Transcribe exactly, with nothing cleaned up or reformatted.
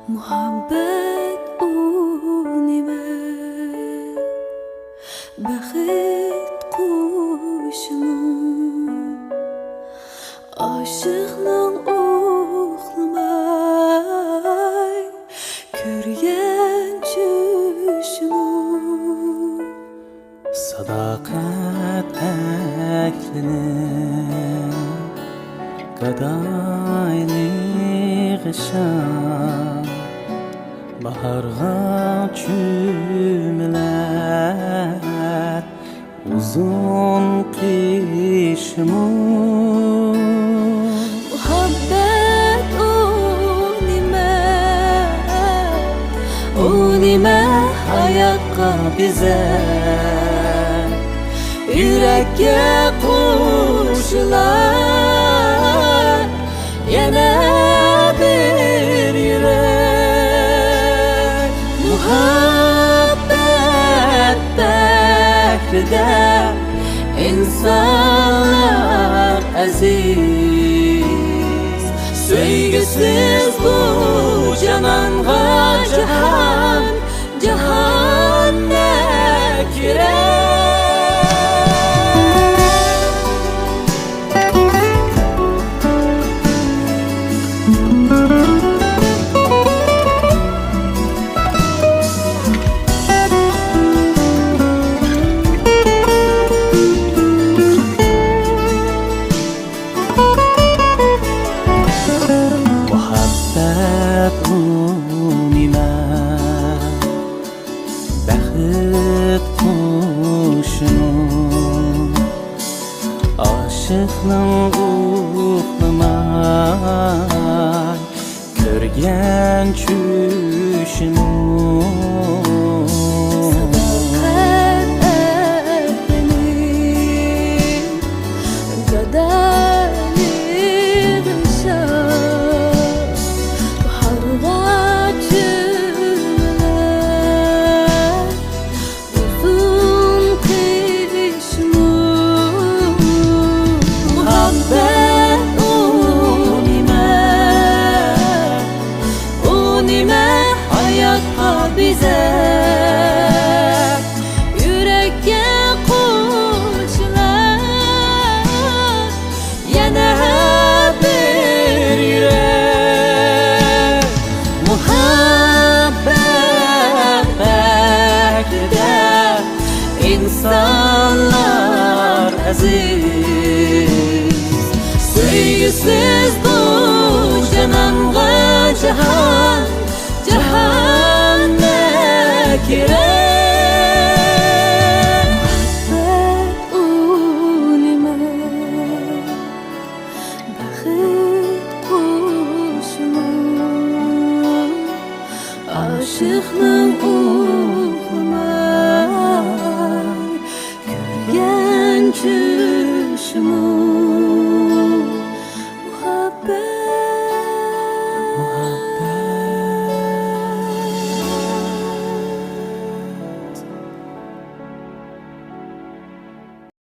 مۇھەببەت ئۇ نېمە؟ بەخت قۇشىمۇ؟ ئاشىقنىڭ ئۇخلىماي كۆرگەن چۈشىمۇ؟ ساداقەت ئەھلىنىڭ گادايلىق شام، باھارغا چۆمۈلەر ئۇزۇن قېشىمۇ. مۇھەببەت ئۇ نېمە؟ ئۇ نېمە ھاياتقا بېزەر، يۈرەككە قوشۇلار يەنە بىر يۈرەك. مۇھەببەت بەھرىدە ئىنسانلار ئەزىز، سۆيگۈسىز بۇ جانانغا جاھان، جاھان نەكىرە. مۇھەببەت ئۇ نېمە؟ بەخت قۇشىمۇ؟ ئاشىقنىڭ ئۇخلىماي كۆرگەن چۈشىمۇ؟ ساداقەت ئەھلىنىڭ گادايلىق شام، باھارغا چۆمۈلەر ئۇزۇن قېشىمۇ. مۇھەببەت ئۇ نېمە؟ ئۇ نېمە ھاياتقا بېزەر، يۈرەككە قوشۇلار يەنە بىر يۈرەك. مۇھەببەت بەھرىدە ئىنسانلار ئەزىز، سۆيگۈسىز بۇ جانانغا جاھان، جاھان نەكىرە. مۇھەببەت ئۇ نېمە؟ بەخت قۇشىمۇ؟ ئاشىقنىڭ